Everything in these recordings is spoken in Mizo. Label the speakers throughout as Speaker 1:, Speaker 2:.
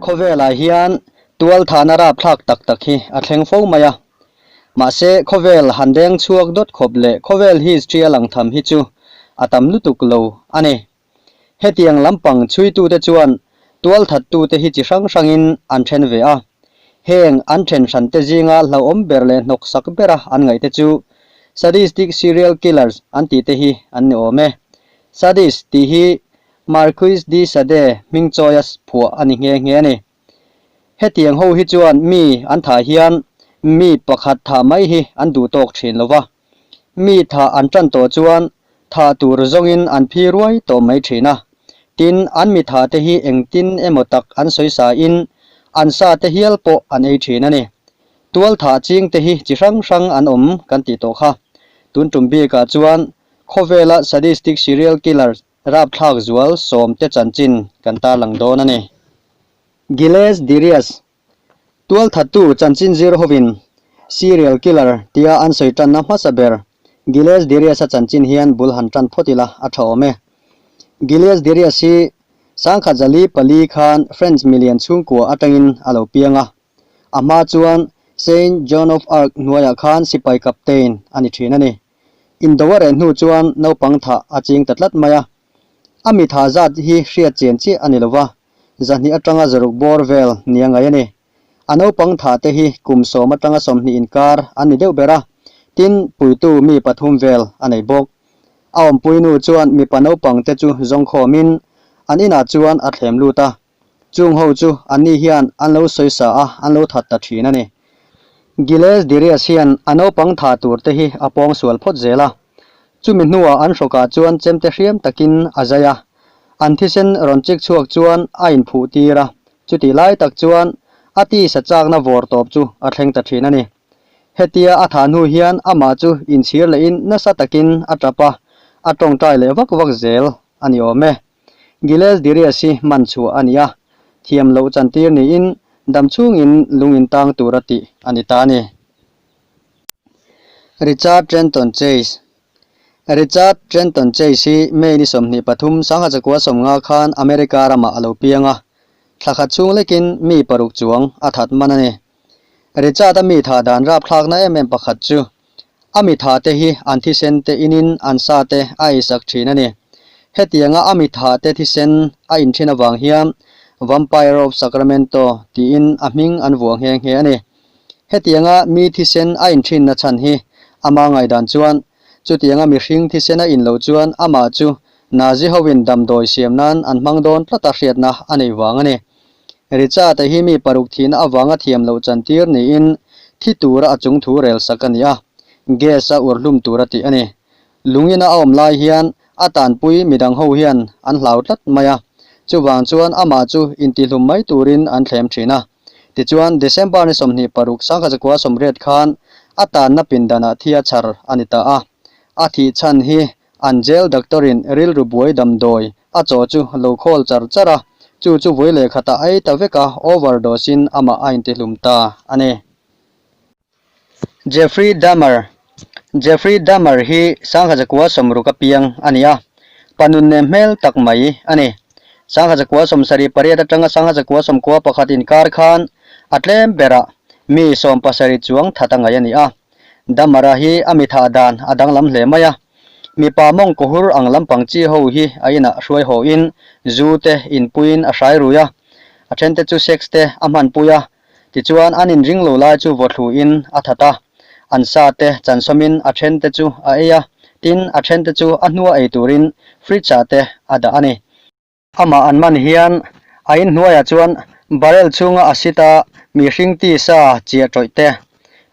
Speaker 1: Khawvelah hian tualthahna rapthlak tak tak hi a thleng fo mai a. Mahse, khawvel han deng chhuak dawt khawp leh khawvel history a lang tham hi chu a tam lutuk lo a ni. Hetiang lampang chhuitute chuan tualthattute hi chi hrang hrangin an then ve a. Heng an then hrante zinga hlauhawm ber leh hnawksak bera an ngaihte chu Sadistic Serial Killers an tihte hi an ni awm e. Sadist tih hi Marquis de Sade hming chawia phuah a ni nghe nghe a ni. Hetiang ho hi chuan mi an thah hian mi pakhat thah mai hi an duh tawk thin lo va. Mi thah an tan tawh chuan thah tur zawngin an phi ruai tawh mai thin a. Tin, an mi thah te hi engtin emaw tak an sawi sa in an sa te hial pawh an ei thin a ni. Tual thah ching te hi chi hrang hrang an awm kan tih tawh kha. Tun tum bikah chuan khawvela sadistic serial killers rapthlak zual sawmte chanchin kan tarlang dawn a ni. Gilles Dirias Tualthattu chanchin zir hovin serial killer tia an sawi tanna hmasa ber Gilles Dirias-a chanchin hian bul han tan phawt ila a tha awm e. Gilles Dirias hi sangkhat zali pali khan French milian chhungkua atangin a lo piang a. A hma chuan Saint Joan of Arc hnuaiah khan sipai captain a ni thin a ni. Indo a reh hnu chuan naupang thah a ching ta tlat mai a. A mi thah zat hi hriat chian chiah a ni lo va. Zahnih atanga zaruk bawr vel nia ngai a ni. A naupang thah te hi kum sawm atanga 20 inkar an ni deuh ber a, tin puitu mi pathum vel a nei bawk. A awmpui nu chuan mipa naupang te chu zawngkhawmin an inah chuan a thlem lut a, chung ho chu anni hian an lo sawi sa a, an lo that ta thin a ni. Gilles Dirias hian a naupang thah tur te hi a pawng sual phawt zel a, chumi hnuah an hrawkah chuan chemte hriam takin a zai a, An thisen rawn chik chhuak chuan a inphuh tir a, chutih lai tak chuan a tisa chakna vawr tawp chu a thleng ta thin a ni. Hetia a thah hnu hian amah chu inchhir lehin nasa takin a tap a, a tawngtai leh vak vak zel a ni awm e. Gilles Dirias hi man chhuah a ni a, thiam loh chantir niin dam chhungin lung in tang tura tih a ni ta a ni. Richard Trenton Chase Richard Trenton Chase hi May ni 23, 1950 khan America ramah a lo piang a, thla khat chhung lekin mi paruk chuang a that man a ni. Richard-a mi thah dan rapthlakna em em pakhat chu a mi thah te hi an thisen te inin an sa te a eisak thin a ni. Hetianga a mi thah te thisen a in thin avang hian Vampire of Sacramento tiin a hming an vuah nghe nghe a ni. Hetianga mi thisen a inthinna chhan hi ama ngaihdan chuan chutianga mihring thisen a in loh chuan amah chu Nazi hoin damdawi siam nan an hmang dawn tlata hriatna a nei vang a ni. Richard-a hi mi paruk thihna avanga thiam loh chantir niin thi tura a chung thu rel sak a ni a, gas-a urhlum tura tih a ni. Lungina a awm lai hian a tanpui midang ho hian an hlau tlat mai a, chuvang chuan amah chu intihlum mai turin an thlem thin a. Tichuan, December ni 26 1980 khan a tanna pindanah thi a chhar a ni ta a. A thih chhan hi an jail doctor-in rilru buai damdawi a chaw chu lo khawl char char a, chu chu vawi leh khatah a ei ta vek a, overdose-in amah a intihlum ta a ni. Jeffrey Dahmer Jeffrey Dahmer hi 1960 a piang a ni a, pa nunnem hmel tak mai a ni. 1978 atanga 1991 inkar khan a tlem berah mi 70 chuang that a ngaih a ni a. Dahmer-a hi a mi thah dan a danglam hle mai a. Mipa mawng kawhur ang lampang chi ho hi a inah hruai hawhin zu te inpuiin a hrai rui a, a thente chu sex te a hmanpui a, Tichuan, an inring lo lai chu vawthluin a that a, an sa te chansawmin a then te chu a ei a, tin, a then te chu a hnua ei turin fridge-ah te a dah a ni. Amah an man hian a inhnuaiah chuan barrel chhunga a sit a, mihring tisa chiah tawih te,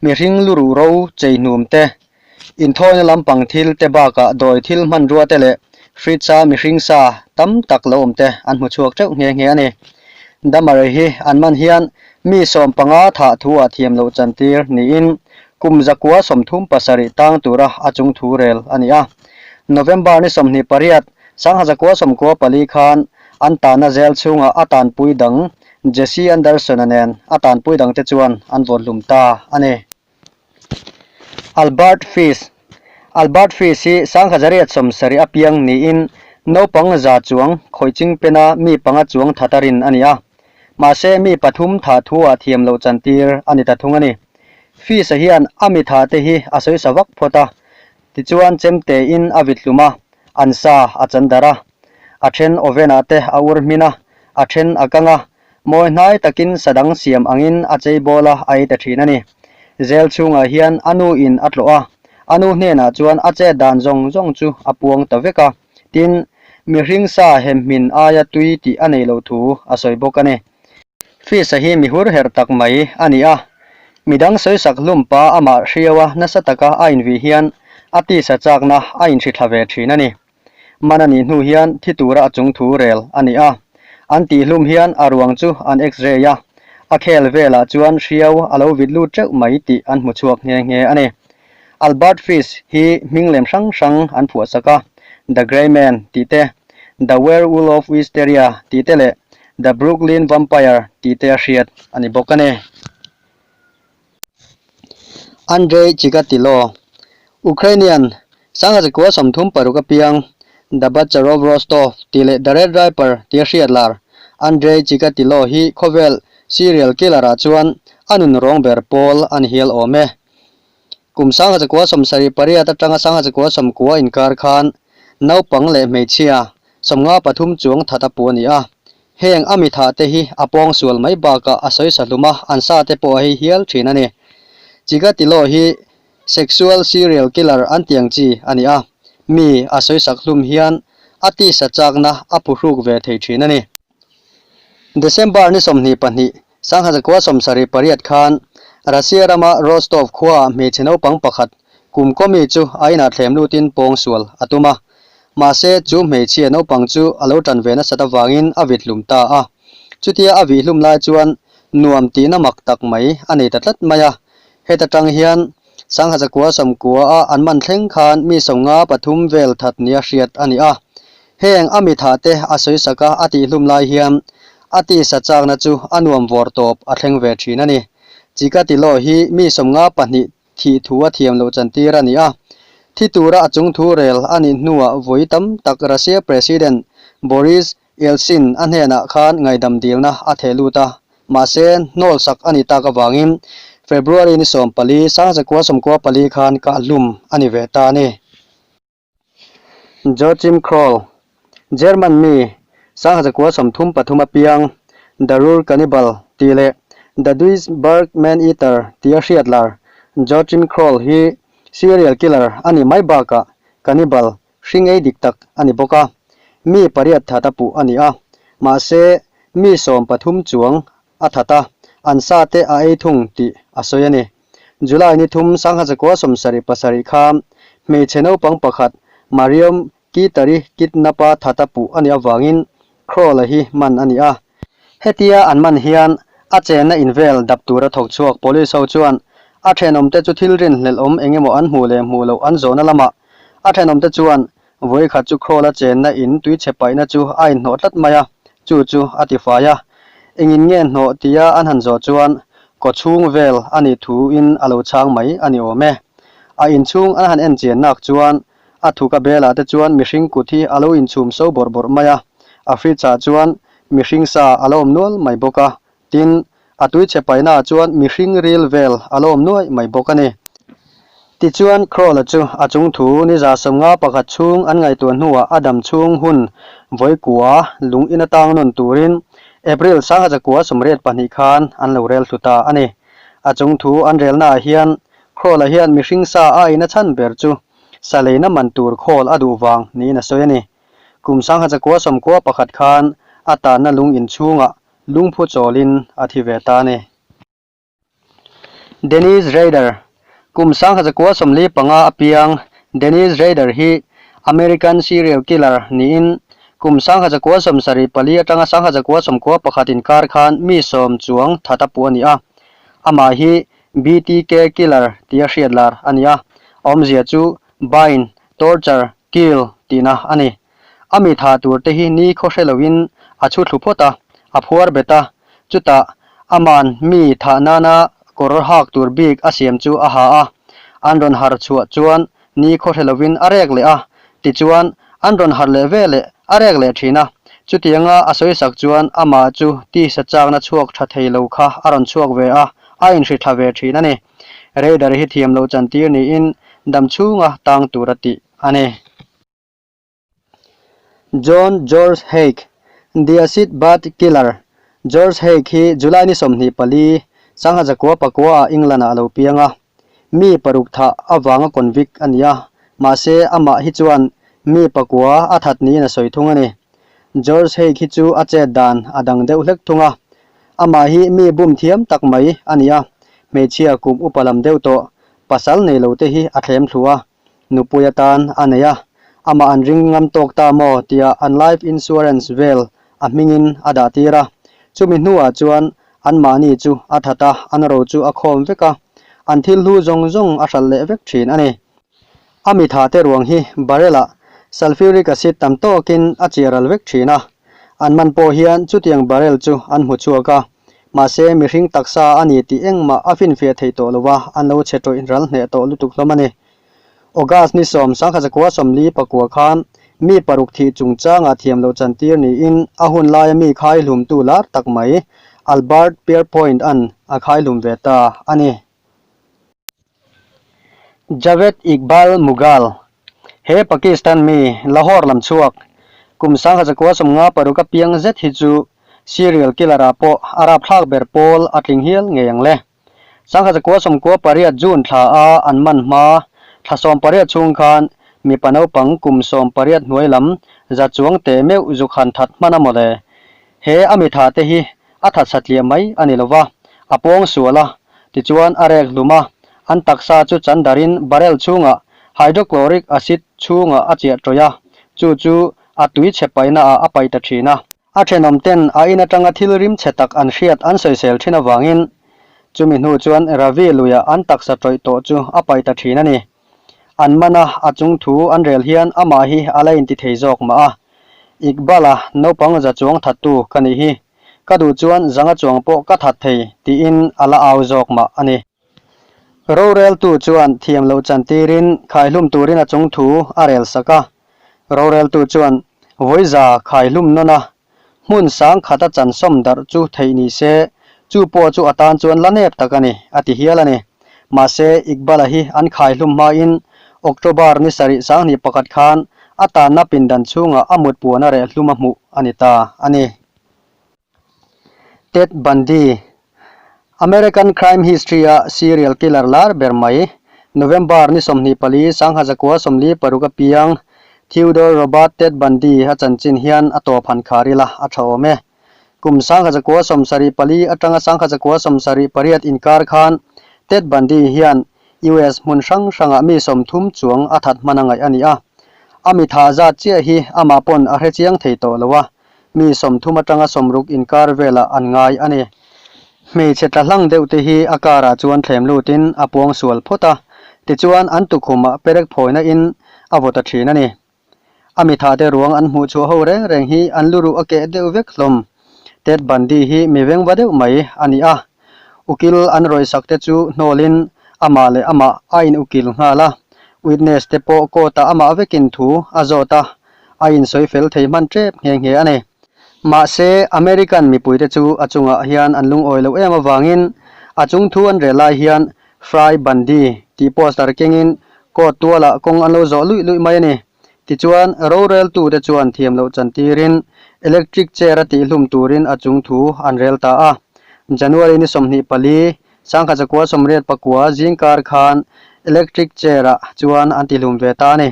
Speaker 1: mihring luruh ro chei hnum te, Inthawina lampang thil te bakah dawi thil hmanrua te leh fridge-a mihring sa tam tak lo awm te an hmu chhuak teuh nghe nghe a ni. Damare hi an man hian mi 15 thah thu ah thiam loh chantir niin kum 137 tang tura a chung thu rel a ni a. November ni 28, 1994 khan an tanna zel chhungah a tanpui dang Jesse Anderson-a nen a tanpui dangte chuan an vawrhlum ta a ni. Albert Fish Albert Fish hi 1970 a piang niin naupang za chuang khawih ching pena mi panga chuang that a rin a ni a. Mahse, mi pathum thah thu-ah thiam loh chantir a ni ta thung a ni. Fish-a hian a mi thah te hi a sawi sa vak phawt a, tichuan chemte in a vit hlum a, an sa a chan darh a. A then oven-ah te a ur hmin a, a then a kang a, mawi hnai takin sa dang siam angin a chei bawl a, a ei ta thin a ni. Zel chhungah hian a nu in a tlawh a, a nu hnenah chuan a chet dan zawng zawng chu a puang ta vek a. Tin, mihring sa hem hmin aia tui tih a nei loh thu a sawi bawk a ni. Fish-a hi mi hur herh tak mai a ni a, midang sawisak hlum pa amah hriaua nasa taka a invih hian a tisa chakna a inhrithla ve thin a ni. Man a nih hnu hian thi tura a chung thu rel a ni a, an tih hlum hian a ruang chu an x-ray a, a khel velah chuan hriau a lo vit lut teuh mai tih an hmu chhuak nghe nghe a ni. Albert Fish hi hming lem hrang hrang an phuahsak a, The Grey Man tih te, The Werewolf of Wisteria tih te leh The Brooklyn Vampire tih te a hriat a ni bawk a ni. Andrei Chikatilo, Ukrainian, Sangha 36 a piang, The Butcher of Rostov tih leh The Red Ripper tih a hriat lar Andrei Chikatilo hi khawvel serial killer-ah chuan a nun rawng ber pawl a ni hial awm e. Kum 1978 atanga 1990 inkar khan naupang leh hmeichhia 53 chuang that a pu a ni a. Heng a mi thah te hi a pawng sual mai bakah a sawi sa hlum a, an sa te pawh a hei hial thin a ni. Chikatilo hi sexual serial killer an tiang chi a ni a, mi a sawi sak hlum hian a tisa chakna a phuhruk ve thei thin a ni. December ni 22, 1978 khan Russia rama Rostov khuaah hmeichhe naupang pakhat kum kawmi chu a inah thlem lutin pawng sual a tum a. Mahse, chu hmeichhia naupang chu a lo tan ve nasat avangin a vit hlum ta a. Chutia a vih hlum lai chuan nuam tihna mak tak mai a nei ta tlat mai a. Heta tang hian 1990 a an man thleng khan mi 53 vel that nia hriat a ni a. Heng a mi thah te a sawi sak a, a tih hlum lai hian a tisa chakna chu a nuam vawr tawp a thleng ve thin a ni. Chikatilo hi mi 52 thih thu a thiam loh chantir a ni a. Thi tura a chung thu rel a nih hnuah vawi tam tak Russia President Boris Yeltsin a hnenah khan ngaihdam dilna a theh lut a, mahse hnawl sak a nih tak avangin February ni 14, 1994 khan kah hlum a ni ve ta a ni. Joachim Kroll, German mi, 1933 a piang, The Ruhr Cannibal tih leh The Duisburg Man-Eater tih a hriat lar Joachim Kroll hi serial killer a nih mai bakah cannibal hring ei dik tak a ni bawk a, mi pariat that a puh a ni a, mahse mi 13 chuang a that a, an sa te a ei thung tih a sawi a ni. July ni thum 1977 kha hmeichhe naupang pakhat Mariam Kitari kidnap-a that a puh a nih avangin Kroll-a hi man a ni a. Hetia an man hian a chenna invel dap tura thawk chhuak police ho chuan a thenawmte chu thil rinhlelh awm eng emaw an hmuh leh hmuh loh an zawhna lamah a thenawmte chuan vawikhat chu Kroll-a chenna in tuichhe paihna chu a inhnawh tlat mai a, chu chu a tifai a. Engin nge hnawh tia an han zawh chuan kaw chhung vel a nih thuin a lo chhang mai a ni awm e. A inchhung an han en chian nak chuan a thuka belah te chuan mihring kut hi a lo inchhum so bawrh bawrh mai a, a fridge ah chuan mihring sa a lo awm nual mai bawk a, tin, a tuichhe paihnaah chuan mihring ril vel a lo awm nuaih mai bawk a ni. Tichuan, Kroll-a chu a chung thu ni 51 chhung an ngaihtuah hnuah a dam chhung hun vawikua lung in atang nawn turin April 1982 khan an lo rel thlu ta a ni. A chung thu an relnaah hian Kroll-a hian mihring sa a eina chhan ber chu sa leina man tur khawl a duh vang niin a sawi a ni. Kum 1991 khan a tanna lung in chhungah lungphu chawlin a thi ve ta a ni. Dennis Rader, Kum 1945 a piang Dennis Rader hi American serial killer niin kum 1974 atanga 1991 inkar khan mi sawm chuang that a puh a ni a. Amah hi BTK killer tia hriat lar a ni a, a awmzia chu Bind, Torture, Kill tihna a ni. A mi tha tur te hi ni khaw hre loin a chhu thlu phawt a, a phuar bet a, chutah aman mi thah nana kawr hak tur bik a siam chu a ha a, an rawn har chhuah chuan ni khaw hre loin a rek leh a, tichuan an rawn har leh ve leh a rek leh thin a, Chutianga a sawisak chuan amah chu tisa chakna chhuak tha thei lo kha a rawn chhuak ve a, a inhri tha ve thin a ni. Raider hi thiam loh chantir niin dam chhunga tang tur a tih a ni. John George Haigh, The Acid Bath Killer, George Haigh hi July ni 24, Sangha zakua pakua ah England ah a lo piang a. Mi paruk thah avanga convict a ni a, mahse amah hi chuan mi pakua a that niin a sawi thung a ni. George Haigh hi chu a chet dan a dang deuh hlek thung a. Amah hi mi bum thiam tak mai a ni a, hmeichhia kum upa lam deuh tawh, pasal nei lo te hi a thlem thlu a. Nupui atan a nei a, amah an ring ngam tawk ta maw tia an life insurance vel a hmingin a dah tir a. Chumi hnuah chuan anmahni chu a that a, an ro chu a khawm vek a, an thil hlu zawng zawng a hralh leh vek thin a ni. A mitha te ruang hi barrel-ah sulfuric acid tam tawkin a chiah ral vek thin a, an man pawh hian chutiang barrel chu an hmu chhuak a. Mahse, mihring taksa a ni tih engmah a finfiah thei tawh lo a, an lo chhe tawih ral hneh tawh lutuk hlawm a ni. August ni sawm sangkha zakua 44 khan mi paruk thih chungchangah thiam loh chantir niin a hun laia mi khaihlumtu lar tak mai Albert Pierrepoint-a'n a khaihlum ve ta a ni. Javed Iqbal Mughal, He Pakistan mi Lahore lam chhuak, kum 1956 a piang zet hi chu serial killer ah pawh a rapthlak ber pawl a tling hial ngei ang le. 1998 June thla a an man hma thla 18 chhung khan mipa naupang kum 18 hnuai lam za chuang teh meuh zuk han that hman a mawle. He a mitha te hi a that satliah mai a ni lova, a pawng sual a, tichuan a rek hlum a, an taksa chu chan darin barrel chhungah hydrochloric acid chhungah a chiah tawih a, chu chu a tui chhe paihna ah a paih ta thin a. A thenawm ten a in atanga thil rim chhe tak an hriat an sawisel thin avangin chumi hnu chuan Ravi luiah an taksa tawih tawh chu a paih ta thin a ni. An man a, a chung thu an rel hian amah hi a la inti thei zawk mah a. Iqbal-a naupang za chuang thattu ka nih hi. Ka duh chuan zanga chuang pawh ka that thei tiin a la au zawk mah a ni. Roreltu chuan thiam loh chantirin khaihlum turin a chung thu a rel sak a. Roreltu chuan vawiza khaihlum nawn a Hmun sang khata chan sawm darh chu theih ni se, chu pawh chu a tan chuan la nep tak a ni, a ti hial a ni. Mahse, Iqbal-a hi an khaihlum hmain October ni sarih 21 khan a tanna pindan chhungah a mut puan a reh hlum a hmuh a ni ta a ni. Ted Bundy, American crime history-a serial killer lar ber mai, November ni 24, 1946 a piang Theodore Robert Ted Bundy a chanchin hian a tawp han khar ila a tha awm e. Kum 1974 atanga 1978 inkar khan Ted Bundy hian US hmun hrang hrangah mi 30 chuang a that hman a ngaih a ni a. A mi tha zat chiah hi amah pawn a hrechiang thei tawh lo a. Mi 30 atanga 60 inkar velah an ngai a ni. Hmeichhe tla hlang deuh te hi a car ah chuan thlem lutin a puang sual phawt a, tichuan an tukhumah perek phawina in a vaw ta thin a ni. A mitha te ruang an hmuh chhuah ho reng reng hi an luruh a keh deuh vek hlawm. Ted Bundy hi mi vengva deuh mai a ni a, ukil an rawihsak te chu hnawlin amah leh amah a in ukil nghal a, witness te pawh court ah amah vekin thu a zawt a, a insawi fel thei hman tep nghe nghe a ni. Mahse, American mipuite chu a chungah hian an lungawi loh em avangin a chung thu an rel lai hian Fry Bundy tih poster kengin court tualah kawng an lo zawh luih luih mai a ni. Tichuan, roreltute chuan thiam loh chantirin electric chair a tihhlum turin a chung thu an rel ta a. January ni 24, 1989 zingkar khan electric chair-ah chuan an tihlum ve ta a ni.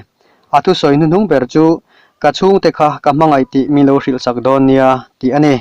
Speaker 1: A thusawi hnuhnung ber chu, Ka chhungte kha ka hmangaih tih min lo hrilhsak dawn nia, tih a ni.